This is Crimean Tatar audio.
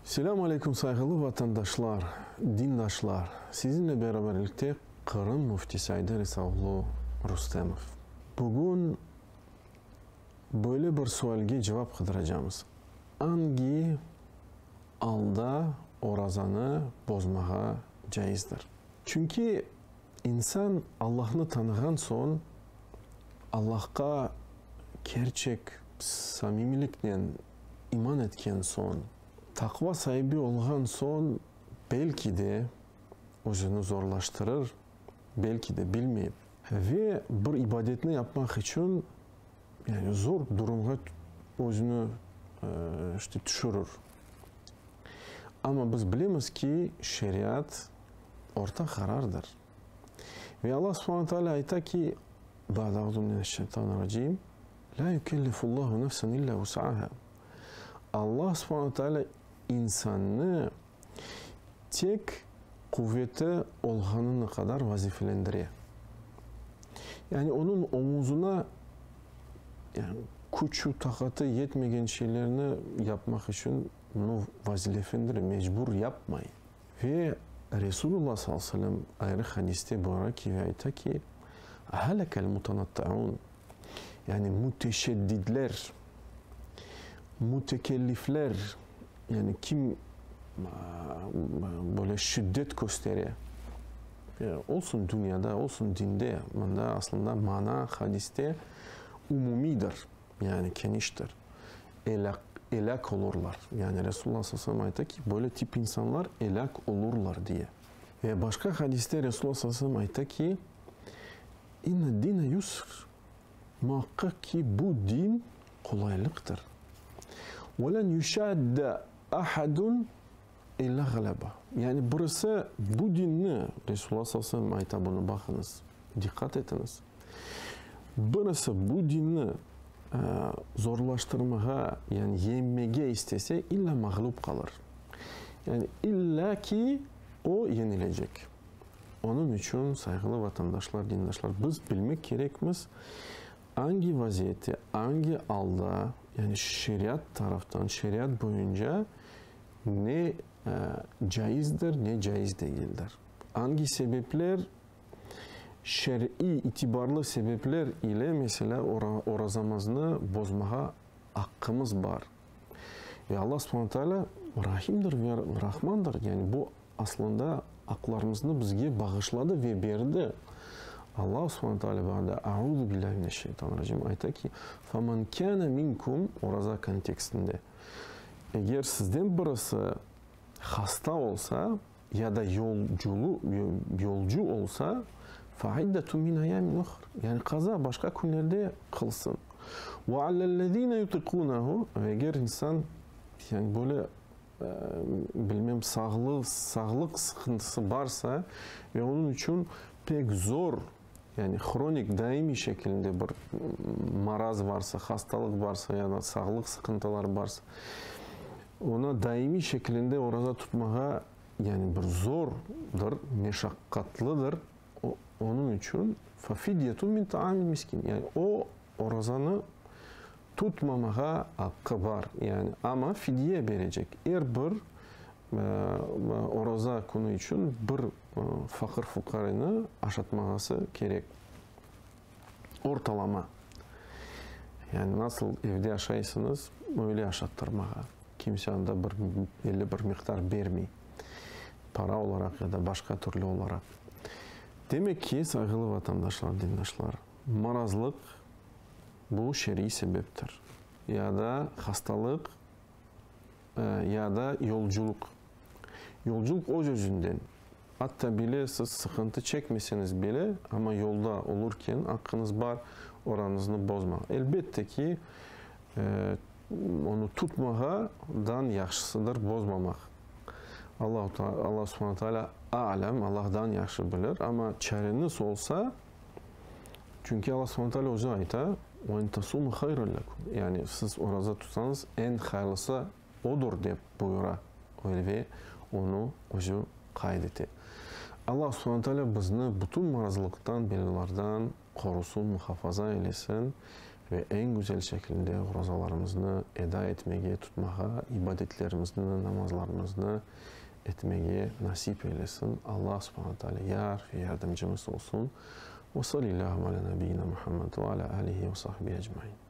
Selâm aleyküm sayğılı vatandaşlar, dindaşlar! Sizinle beraberlikte Qırım Müftisi Ayder İsa-oğlu Rustemov. Bugün böyle bir sualge cevap qıdıracamız, Angi alda orazanı bozmağa caizdir? Çünki insan Allahnı tanığan soñ, Allahqa kerçek samimiyliknen iman etken soñ, taqva saibi olğan soñ, belki de, özüni zorlaştırır, belki de bilmeyip, ve bir ibadetni yapmaq içün, yani zor durumğa özüni, işte, tüşürir. Amma biz bilemiz ki, şeriat orta qarardır. Ve Allah subhane teala ayta ki, Ba'de auzu mineşşeytanirracim, La yükellifullahu nefsen illa vus'aha. Allah subhane teala insannı tek quveti olğanına qadar vazifelendire. Yani onıñ omuzına yani küçü, taqatı yetmegen şeylerni yapmaq içün bunu vazilefendire, mecbur yapmay. Ve Resulullah sallallahu aleyhi ve sellem ayrı hadiste buyura ki ve ayta ki, Halekel mutanatta'un, yani müteşeddidler, mütekellifler, yani kim böyle şiddet köstere, olsun dünyada, olsun dinde, mında aslında mana hadiste umumiydir, yani keniştir, elâk olurlar. Yani Resulullah sallallahu aleyhi ve sellem ayta ki, böyle tip insanlar elâk olurlar diye. Ve başqa hadiste Resulullah sallallahu aleyhi ve sellem ayta ki, İnne dine yusr, muaqqaq ki, bu din qolaylıqtır. Ve len yuşadde ahadun illa ğalaba. Yani birisi bu dinni, Resulullah sallallahu aleyhi ve sellem ayta bunı, baqıñız, diqqat etiñiz, birisi bu dinni zorlaştırmağa, yani yeñmege istese, illa mağlup qalır. Yani illa ki o yenilecek. Onıñ içün, sayğılı vatandaşlar, dindaşlar, biz bilmek kerekmiz, angi vaziyette, angi alda, yani şeriat taraftan, şeriat boyunca ne caizdir, ne caiz degildir. Angi sebepler, şer'iy itibarlı sebepler ile, meselâ, orazamıznı bozmağa aqqımız bar. Ve Allah subhane teala Rahimdir ve Rahmandır, yani bu aslında aqlarımıznı bizge bağışladı ve berdi. Allah subhane teala ba'de Auzu billahi mineşşeytanirracim ayta ki, Femen kâne minkum, oraza kontekstinde, eger sizden birisi hasta olsa ya da yolculu, yolcu olsa, fe'iddetun min ayyamin uhr, yani qaza başqa künlerde qılsın. Ve alellezine yutiqunehu, ve eger insan, yani böyle, bilmem, sağlıq, sağlıq sıqıntısı barsa ve onıñ içün pek zor, yani hronik, daimiy şekilde bir maraz varsa, hastalıq varsa ya da sağlıq sıqıntıları barsa, ona daimiy şekilinde oraza tutmağa, yani bir zordır, meşaqqatlıdır, onıñ içün fefidyetun min taami miskin, yani o orazanı tutmamağa aqqı bar, yani, amma fidye berecek, er bir oraza künü içün bir faqır-fuqareni aşatmağası kerek. Ortalama. Yani, nasıl evde aşaysıñız, öyle aşattırmağa. Kimse anda bir belli bir miqdar bermey, para olaraq ya da başqa türlü olaraq. Demek ki, sayğılı vatandaşlar, dindaşlar, marazlıq, Bu şer'iy sebeptir. Ya da hastalıq, ya da yolculıq. Yolculıq öz-özünden. Atta bile siz sıqıntı çekmeseñiz bile, amma yolda olurken aqqıñız bar oranıñıznı bozmağa. Elbette ki, onı tutmağa dan yahşısıdır bozmamaq. Allah, Allah subhane teala a'lem, Allahdan yahşı bilir, amma çareñiz olsa, Çünki Alla subhane teala özü ayta, Ve in tasumu hayrun lekum, yani siz oraza tutsañız, eñ hayırlısı odur, dep buyura ve onı özü qayd ete. Alla subhane teala bizni bütün marazlıqtan, belâlardan qorusun, muhafaza eylesin. Ve eñ güzel şekilde orazalarımıznı eda etmege, tutmağa, ibadetlerimizni, namazlarımıznı etmege nasip eylesin. Alla subhane teala yar ve yardımcımız olsun. Ve sallillâhu alâ nebiyyina Muhammed ve alâ âlihi ve sahbihi ecmaîn.